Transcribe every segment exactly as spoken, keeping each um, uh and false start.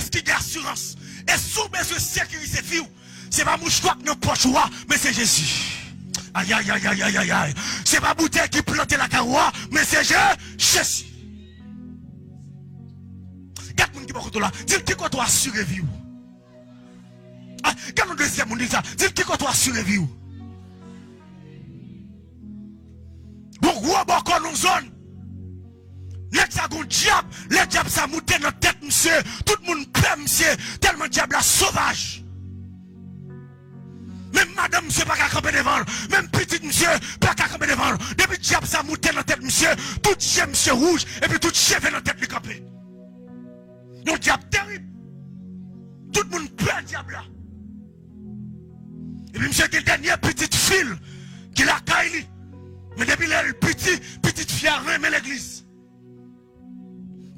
ki gen asirans. E si w bezwen sekirize vi w, se pa mouchwa k nan pòch ou a, men se Jezi. Ayayayayayay. Se pa boutèy ki plante lakay ou a, men se Je-, Jezi. Gad moun ki bò kote w la. Di l ki kote w asire vi w. Ah, gad yon dezyèm moun di sa. Di l ki kote w asire vi w. Bon, gwo bòkò nan zòn. Nèg sa gon dyab, lè dyab sa moute nan tèt misye, tout moun pè misye, tèlman dyab la sovaj. Menm madanm misye pa ka kanpe devan l, menm pitit misye pa ka kanpe devan l. Depi dyab sa moute nan tèt misye, tout je misye wouj, epi tout cheve nan tèt li kanpe. Yon dyab terib. Tout moun pè dyab la. Epi misye gen dènye pitit fi l ki lakay li. Men depi lè l piti, pitit fi a renmen legliz.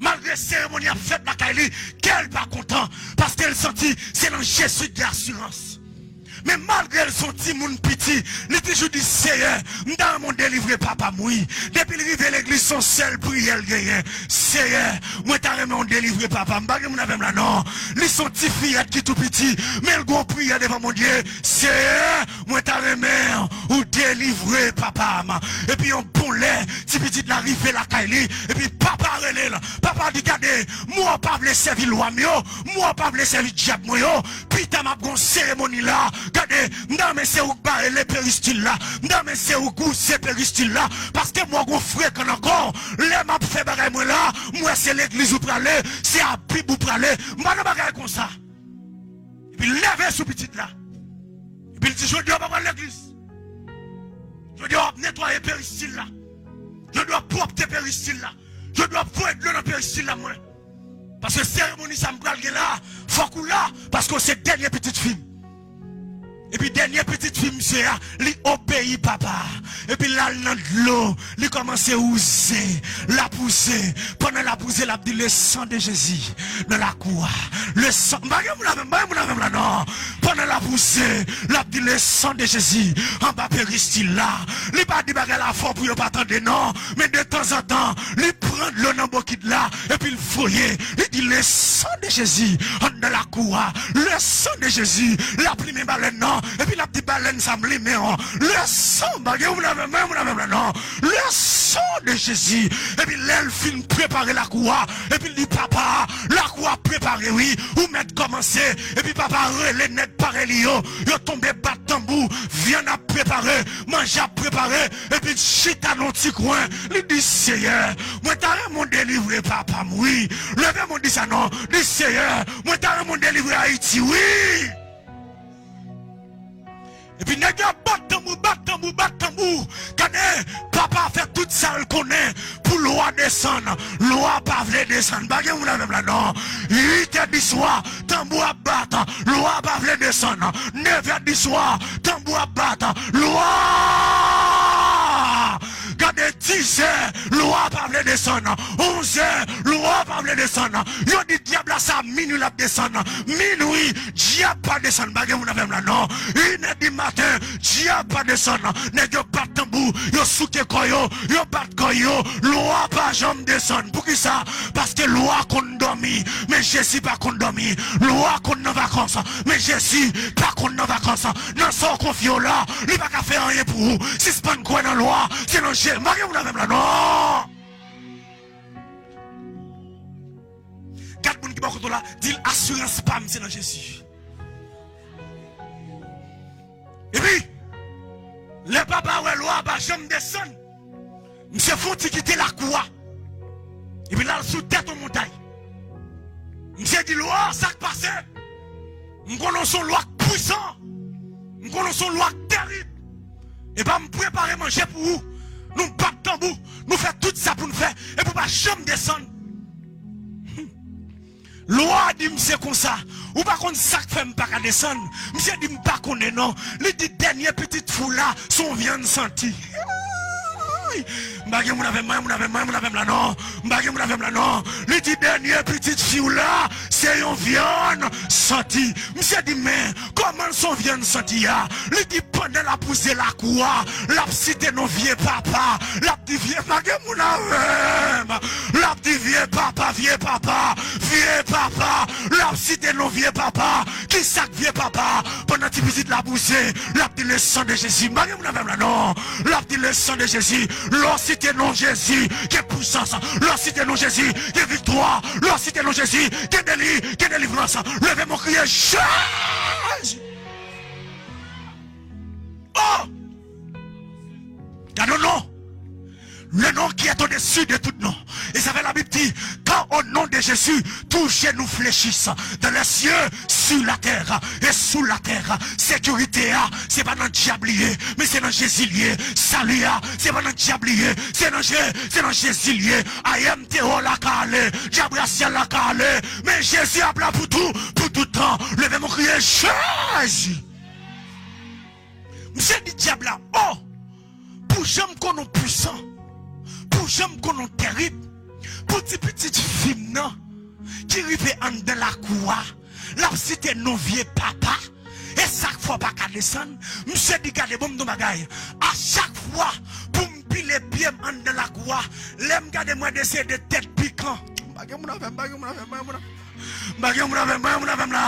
Malgre seremoni ap fèt lakay li, kè l pa kontan, paske l santi se nan Jezi gen asirans. Men malgre l se yon timoun piti, li toujou di, Seyè, m ta renmen w delivre papa m, wi. Depi l rive legliz, se yon sèl priyè l genyen. Seyè, mwen ta renmen w delivre papa m. Pa gen moun avè m la, non. Li se yon ti fiyèt ki tou piti, men l gen yon priyè devan Bondye. Seyè, mwen ta renmen ou delivre papa m. Epi yon bon lè, ti pitit la rive lakay li, epi papa rele l. Papa di, gade, mwen pa vle sèvi lwa m yo, mwen pa vle sèvi dyab mwen yo. Pita m ap gon seremoni la. Gade, m ta renmen se ou k bare le peristil la. M ta renmen se ou k wouse peristil la. Paske mwen gon frekan nan kò w. Lè m ap fè bagay mwen la, m wè se legliz ou prale, se a Bib ou prale. M pa nan bagay konsa. Epi l leve sou pitit la. Epi l di, jodi a w pa pral legliz. Jodi a w ap netwaye peristil la. Jodi a w ap pwòpte peristil la. Jodi a w ap voye dlo nan peristil la, mwen. Paske seremoni sa m pral gen la, fòk ou la, paske w se dènye pitit fi m. Epi dènye pitit fi misye a, li obeyi papa a. Epi l al nan dlo, li kòmanse wouze, l ap wouze. Pandan l ap wouze, l ap di, le sang de Jésus nan lakou a. Le sang, m pa gen moun avè m, m pa gen moun avè m la, non. Pandan l ap wouze, l ap di, le sang de Jésus anba peristil la. Li pa di bagay la fò pou yo pa tande, non. Men detanzantan, li pran dlo nan bokit la, epi l voye. Li di, le sang de Jésus anndan lakou a. Le sang de Jésus. L ap limen balèn nan, epi l ap di, balèn sa m limen an. Le sang, pa gen moun avè m, pa gen moun avè m la, non. Le sang de Jésus. Epi lè l fin prepare lakou a, epi l di, papa, lakou a prepare, wi. Ou mèt kòmanse. Epi papa rele nèg parèy li yo. Yo tonbe bat tanbou. Vyann ap prepare. Manje ap prepare. Epi l chita nan yon ti kwen. Li di, Seyè, mwen ta renmen w delivre papa m, wi. Leve men w, di sa non. Di, Seyè, mwen ta renmen w delivre Ayiti, wi. Epi nèg yo ap bat tanbou, bat tanbou, bat tanbou. Gade, papa fè tout sa l konnen pou lwa desann. Lwa pa vle desann. Pa gen moun avè m la, non. Uit è di swa, tanbou ap bat. Lwa pa vle desann. Nèf è di swa, tanbou ap bat. Lwa! Gade, diz è, lwa pa vle desann. Onz è, lwa pa vle desann. Yo di dyab la sa minwi l ap desann. Minwi, dyab pa desann. Pa gen moun avè m la, non. Inè di maten, dyab pa desann. Nèg yo bat tanbou, yo souke kò yo, yo bat kò yo. Lwa pa janm desann. Poukisa? Paske lwa konn dòmi, men Jezi pa konn dòmi. Lwa konn nan vakans, men Jezi pa konn nan vakans. Nan sa w konfye w la, li pa ka fè anyen pou ou. Sispann kwè nan lwa, se nan Je-, pa gen moun avè m la, non. Gad moun ki bò kote w la, di l, asirans pa m se nan Jezi. Epi, lè papa wè lwa pa janm desann, misye fè yon ti kite lakou a. Epi l al sou tèt yon montay. Misye di, lwa, sa k pase? M konnen w se yon lwa k pwisan. M konnen w se yon lwa k terib. Epa m prepare manje pou ou. Nou bat tanbou. Nou fè tout sa pou n fè. Epi w pa janm desann. Lwa a di misye konsa, ou pa konn sa k fè m pa ka desann? Misye di, m pa konnen non. Li di, dènye pitit fi w la, se yon vyann santi. M pa gen moun avè m, m pa gen moun avè m, m pa gen moun avè m la non. M pa gen moun avè m la non. Li di, dènye pitit fi w la, se yon vyann santi. Misye di, men, kòman l se yon vyann santi a? Li di, pandan l ap wouze lakou a, l ap site non vye papa. L ap di, vye, m pa gen moun avè m. L ap di, Vye papa, vye papa, vye papa, l ap site non vye papa. Kisa k vye papa? Pandan ti pitit la pouse, l ap di le sang de Jésus. M pa gen moun avè m la non. L ap di le sang de Jésus. Lè w site non Jezi, gen pisans. Lè w site non Jezi, gen viktwa. Lè w site non Jezi, gen deli, gen delivrans. Leve men w kriye Jezi. Oh! Gade yon non. Le nom qui est au-dessus de tout nom. E sa fè Labib di, car au nom de Jésus, tout genou fléchisse dans les cieux, sur la terre et sous la terre. Sekirite a, se pa nan dyab li ye, men se nan Jezi li ye. Sali a, se pa nan dyab li ye, se nan Je-, se nan Jezi li ye. Ayè m te wè w la ka ale, dyab rasyal la ka ale, men Jezi ap la pou tou, pou tout tan. Leve men w kriye Jezi. Misye di dyab la, oh, pou jan m konnen w pwisan, pou jan m konnen w terib, pou ti pitit fi m nan ki rive anndan lakou a, l ap site non vye papa, e sak fè w pa ka desann. Misye di gade, bon m di w bagay, a chak fwa pou m pile pye m anndan lakou a, lè m gade m wè de se de tèt pikan. M pa gen moun avè m, m pa gen moun avè m, m pa gen moun avè m. M pa gen moun avè m, m pa gen moun avè m la.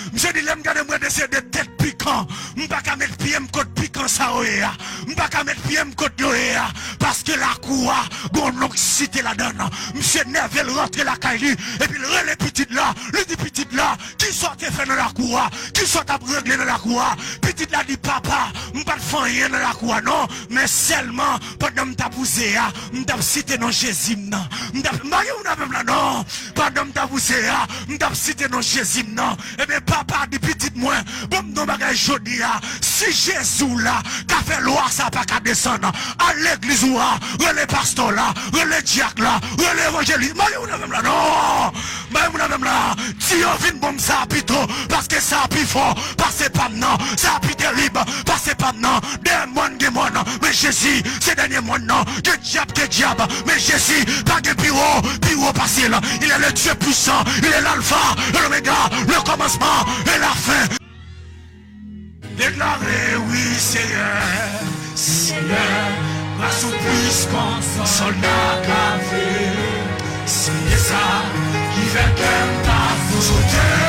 Misye di lè m gade m wè de se de tèt pikan. M pa ka met pye m kot pikan sa yo ye a. M pa ka met pye m kot yo ye a. Paske lakou a, gon non k site ladan l. Misye nève l rantre lakay li. Epi l rele pitit la. Li di pitit la, kisa w te fè nan lakou a? Kisa w t ap regle nan lakou a? Pitit la di papa, m pa t fè anyen nan lakou a non. Men sèlman, pandan m t ap wouze a, m t ap site non Jezi m nan. M t ap, m pa gen moun avè m la non. Pandan m t ap wouze a, m t ap site non Jezi m nan. Ebyen, papa di pitit mwen, bon m di w bagay jodi a, si Jezi w la ka fè lwa sa pa ka desann, al legliz ou a, rele pastè w la, rele dyak la, rele evanjelis. M pa gen moun avè m la non. M pa gen moun avè m la. Di yo vin ban m sa a pito, paske sa a pi fò pase pa m nan, sa a pi terib pase pa m nan. Dèyè mòn gen mòn, men Jezi se dènye mòn nan. Gen dyab, gen dyab, men Jezi pa gen pi wo, pi wo pase l. Il est le Dieu puissant, il est l'alpha et l'oméga, le commencement et la fin. Deklare wi, Seyè, Seyè, gras ou plis kon sòlda k ap viv. Seyè sa ki fè kè m ta fou sou tè.